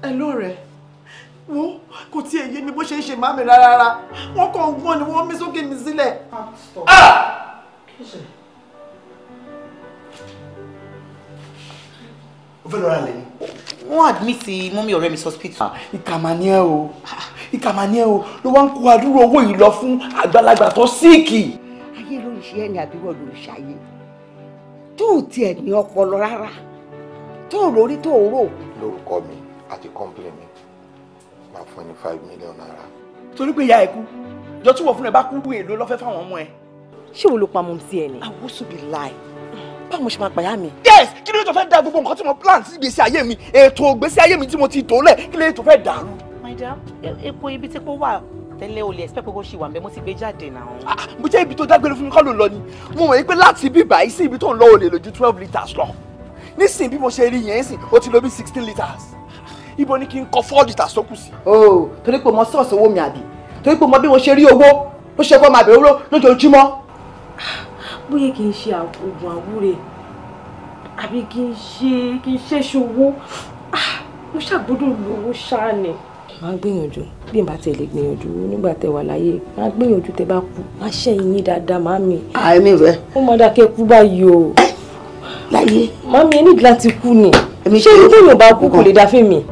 Ẹ lóore wo, kò tiẹ̀ yé mi bó ṣe ń ṣe màmí rárá, wọ́n kàn ń gbọ́n ni wọ́n mí sókè mi sílẹ̀. O fẹ́ lọ ra lẹ́yìn. Wọ́n admit mọ́mí ọ̀rẹ́ mi hospital. Ìkà mà ní ẹ o, ìkà mà ní ẹ o, ló wá ń kó adúrú owó yìí lọ fún àgbàlagbà tó síìkì. Ayé ló ń ṣe ẹ́ ní àbíwọ̀ ló ń ṣayé tó ò tiẹ̀ ní ọpọlọ rárá, tó ò lórí tó ò rò. Lórúkọ mi àti kọ́ńpìlì mi máa fún ẹ ní 5 million naira. Torí pé ìyá ẹ kú, jọ tí wọ́n fún ẹ bá kú, èlò lọ́fẹ́ fáwọn ọmọ ẹ. Ṣé wo ló pa mọ́ sí ẹ ni? Àwòsù bí láì, báwo mo ṣe máa pàyà mi? Yes, kí ló tó fẹ́ da gbogbo nǹkan tí mo plan sí ìgbésí ayé mi, ètò ìgbésí ayé mi tí mo ti tò lẹ̀, kí ló tó fẹ́ dàrú? My dear, epo ibi tí kò wà tẹ́lẹ̀, o lè expect pé kó ṣì wà ń bẹ, mo ti gbé jáde náà. Mo jẹ́ ibi tó dágbére fún mi kọ́ ló lọ ni. Mo mọ̀ pé láti ibi báyìí sí ibi tó ń lọ, ò lè lò ju 12 litres lọ. Nísìnyí, bí mo ṣe rí yẹn sìn, ó ti lò bí 16 litres. Ibo ni kí n kọ 4 litres tó kù sí? O torí pé mo sọ́ọ̀sì owó mi, àbí torí pé mo bí mo ṣe rí owó ó ṣe kó máa bẹ̀rẹ̀ owó lójoojúmọ́. Bóyá kì í ṣe oògùn àwúre àbí kì í ṣe ṣòwò, mo ṣàgbọ́dọ̀ lówó ṣáà ni. Máa gbìyànjú, bí n bá tẹ̀ lè gbìyànjú nígbà tẹ wà láyé, máa gbìyànjú tẹ bá kú, máa ṣẹ́yìn yín dáadáa, màámi. Àìmí rẹ. Ó máa dáa kẹ́ kú báyìí o. Láyé. Màámi, ẹ nídìí láti kú ni. Ṣé ibi téèyàn bá kú kò lè dá fẹ́mi?